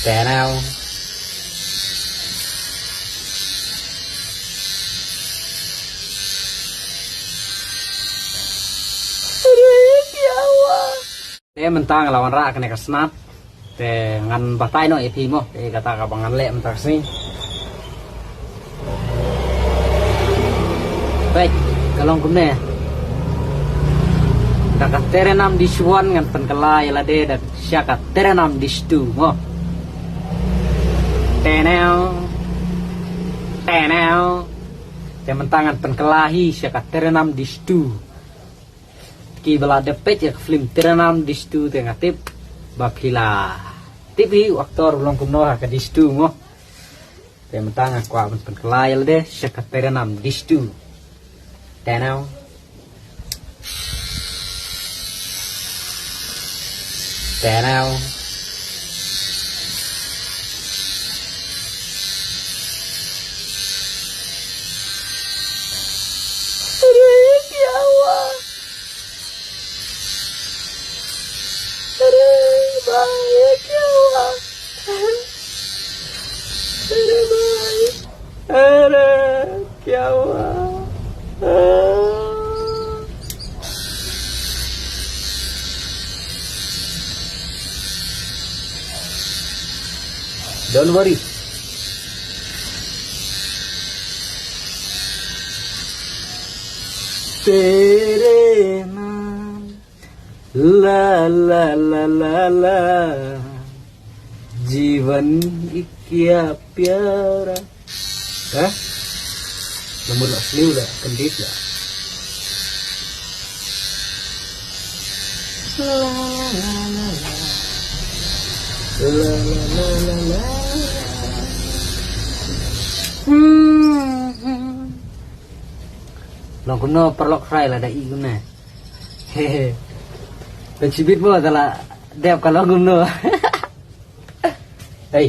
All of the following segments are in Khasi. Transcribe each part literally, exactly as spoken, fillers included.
Te nau. Te mynta nga la wanrah kane ka snat. Te ngan batai noh ïa phi mo. Te kata kaba ngan leh mynta ka sngi. Peit, ka long kumne. Da ka Terenam dish one ngan pynkylla ïa lade da sha ka Terenam dish two mo. Te nau. Te nau. Te mynta ngan pynkylla hi sha ka Terenam dish two. Kiba la dep peit ïa ka film Terenam dish two te nga tip ba phi la tip hi u actor u long kumno ha ka dish two mo. Te mynta nga kwah ban pynkylla ïa lade sha ka Terenam dish two. Te nau. Te nau. अरे, क्या हुआ? अरे भाई, ये क्या हुआ? अरे भाई, अरे क्या हुआ? Don't worry. तेरे नाम, la la la la la, जीवन क्या प्यारा. Ha? Namar la sliu la, kendit la. La la la la la. La la la la la. Hmm. Long kumno paralok, khrai la da i kumne. Hehe. Te shibit mo da la dep ka long kumno. Hei.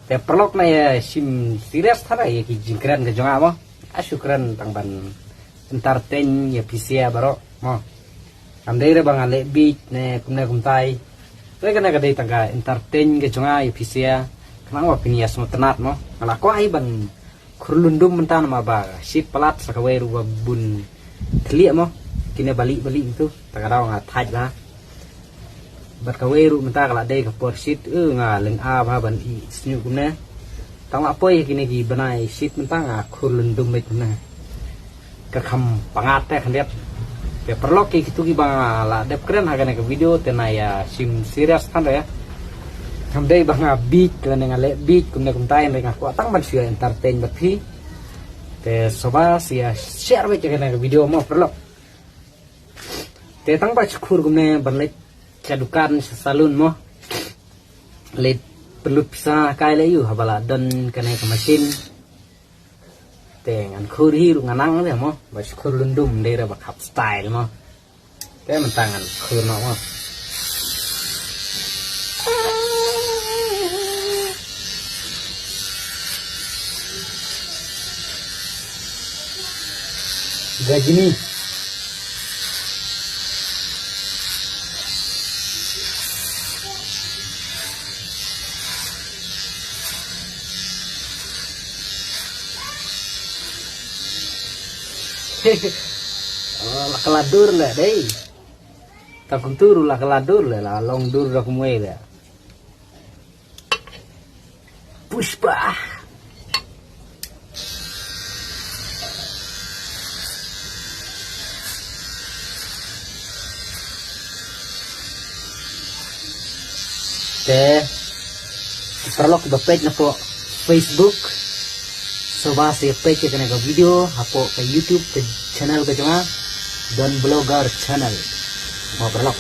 Te paralok, nga ïa shim serious than ïa ki jingkren ka jong nga mo. Nga shu kren tang ban entertain ïa phi sha baroh mo. Kam dei re ba nga leh beat ne kumne kumtai. Te kane ka dei tang ka entertain ka jong nga ïa phi sha. Khnang ba phin ïa sngewtynnat mo. Nga la kwah hi ban khur lundum mynta namar ba shit palat sa kawei ruh ba bun thlieh mo. Kine bali bali tu. Ta ka daw nga thait ba. Bad kawei ruh mynta ka la dei ka por shit, eh, nga lynga ba ban ïeh shñiuh kumne. Tang la poi kine ki bnai shit mynta nga khur lundum beit kumne. Ka kham pangat te khyndiat. Te paralok, ki kitu kiba nga la dep kren ha kane ka video te nga ïa shim serious than re. Kam dei ba nga beat lane nga leh beat kumne kumtai, hynrei nga kwah tang ban shu entertain bad phi. Te sngewbha sa ïa share beit ïa kane ka video mo paralok. Te tang ba shu khur kumne ban leit sha dukan sha salon mo. Leit pynlut pisa kai leh ïa u haba la don kane ka machine. Te ngan khur hi ruh nga nang te mo. Ba shu khur lundum dei re ba khap style mo. Te mynta ngan khur noh mo. Gajini. Oh, la kylla dur leh dei. Ta kumtu ruh la kylla dur leh, la long dur da kumwei leh. Pushpa. Te paralok ba peit na pdeng Facebook, sngewbha sa peit ïa kane ka video hapoh ka YouTube ka channel ka jong nga, Don Blogger Channel. Mo paralok,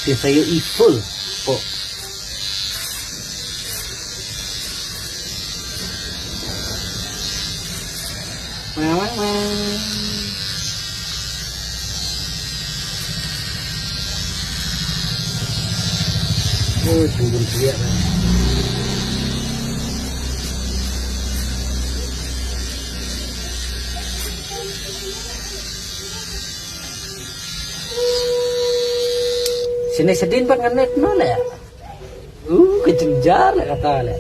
phin sa ïohi full hapoh. Wang, wang, wang. Oh, turun siap lah. Sini sedin pat ngan net nol ya. Uh, ka jynjar leh kata leh.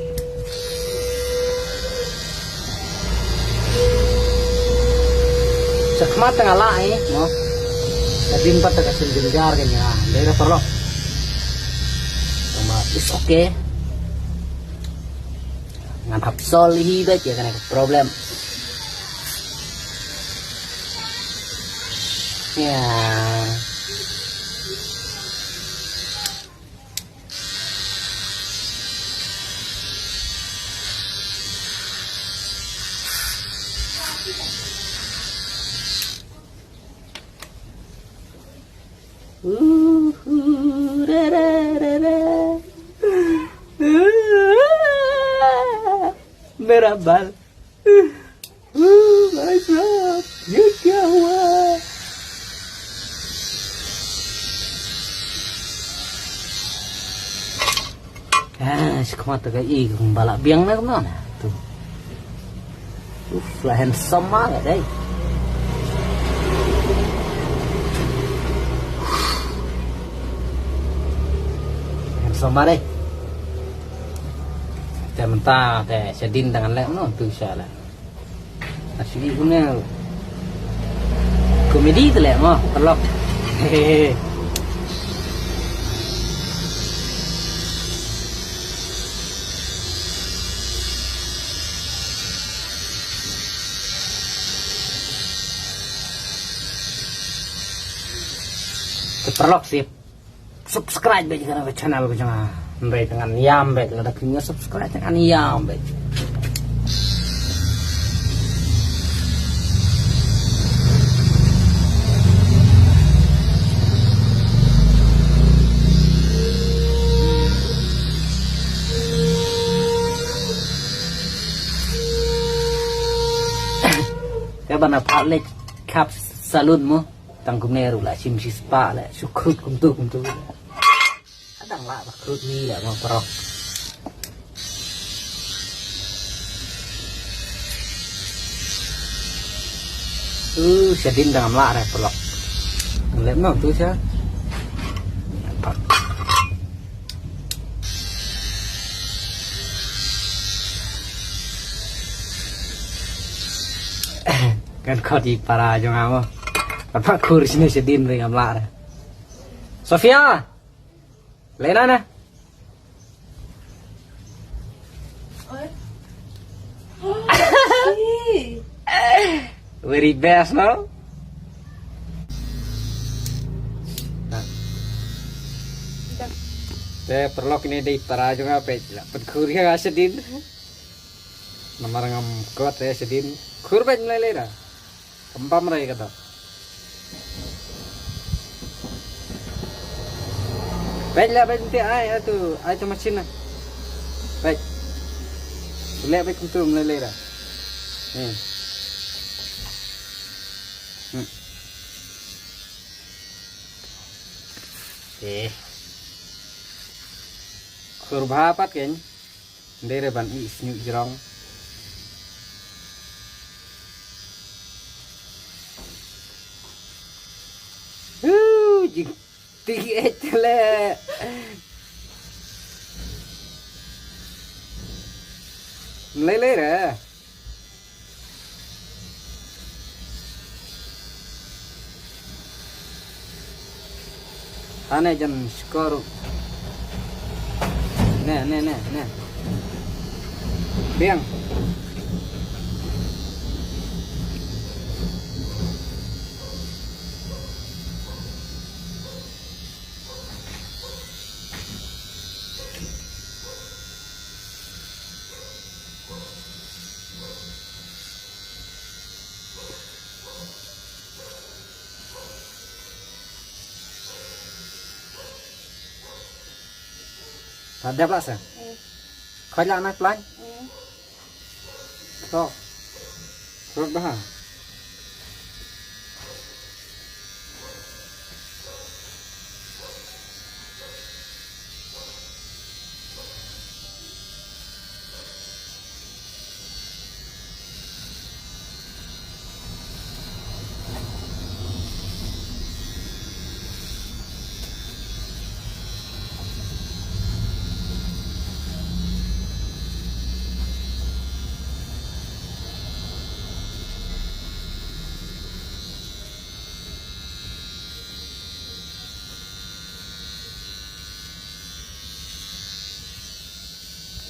Shakhmat tang ala eh, mo. Ka dim pat ka syn jynjar ka nya. Dei ra paralok. Tama is okay. Ngan hap sol hi ba je kana problem. Ya. Uhu, ra, ra, ra, ra. मेरा बाल। Oh my God, ये क्या हुआ? Ah, shakhmat ka i kong bala biang na kemana tu? Uf, la handsome ma ka dei. Handsome ma dei. Te mynta te shadin dangan leh no tu sha la. Ashi une komedi te leh mo paralok. Te paralok sip. Subscribe bad ka channel ka jong nga. Bad ngan ïam bad lada kynja subscribe ngan ïam bad. Te bana pha leh kap salun mo. Tang kumne ruh la shim shi spah leh shu khrut kumtu kumtu. Adang lah ba khrut ni leh mo paralok. Uh, shadin dang am lah re paralok. Leh mo tu sha. Kan kau di para jong amo. Apa kur sini shadin ring am lah re. Sofia. Lena na. Very best, no? Te paralok ini dei para jong nga peit la. Pynkhur ïa nga shadin. Namar ngam kot ïa shadin. Khur peit mlei lei da. Kam pam rai kata. Peit leh peit te ai atu ai tu machine na. Peit. Leh peit kumtu mlei lei da. Hmm. Hmm. Eh. Khur bha pat ken. Ndei re ban ih sñiuh jrong. Hu, jingtieng eh te leh. Mlei lei re. Ane jan shkor. Ne, ne, ne, ne. Biang. Ta dep la sa. Khoi la na plan. To. Rot ba.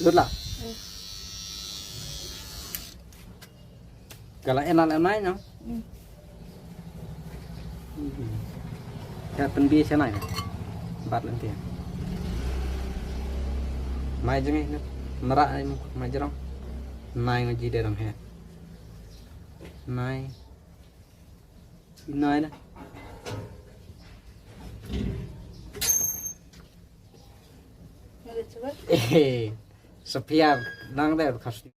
Lut la. Ka la en la nai no. Ka pynbi sa nai. Bat lem ti. Mai jong ngi. Mara ai mai jrong. Nai ngo ji de dong he. Nai. Nai na. Eh, Sophia nang de khas.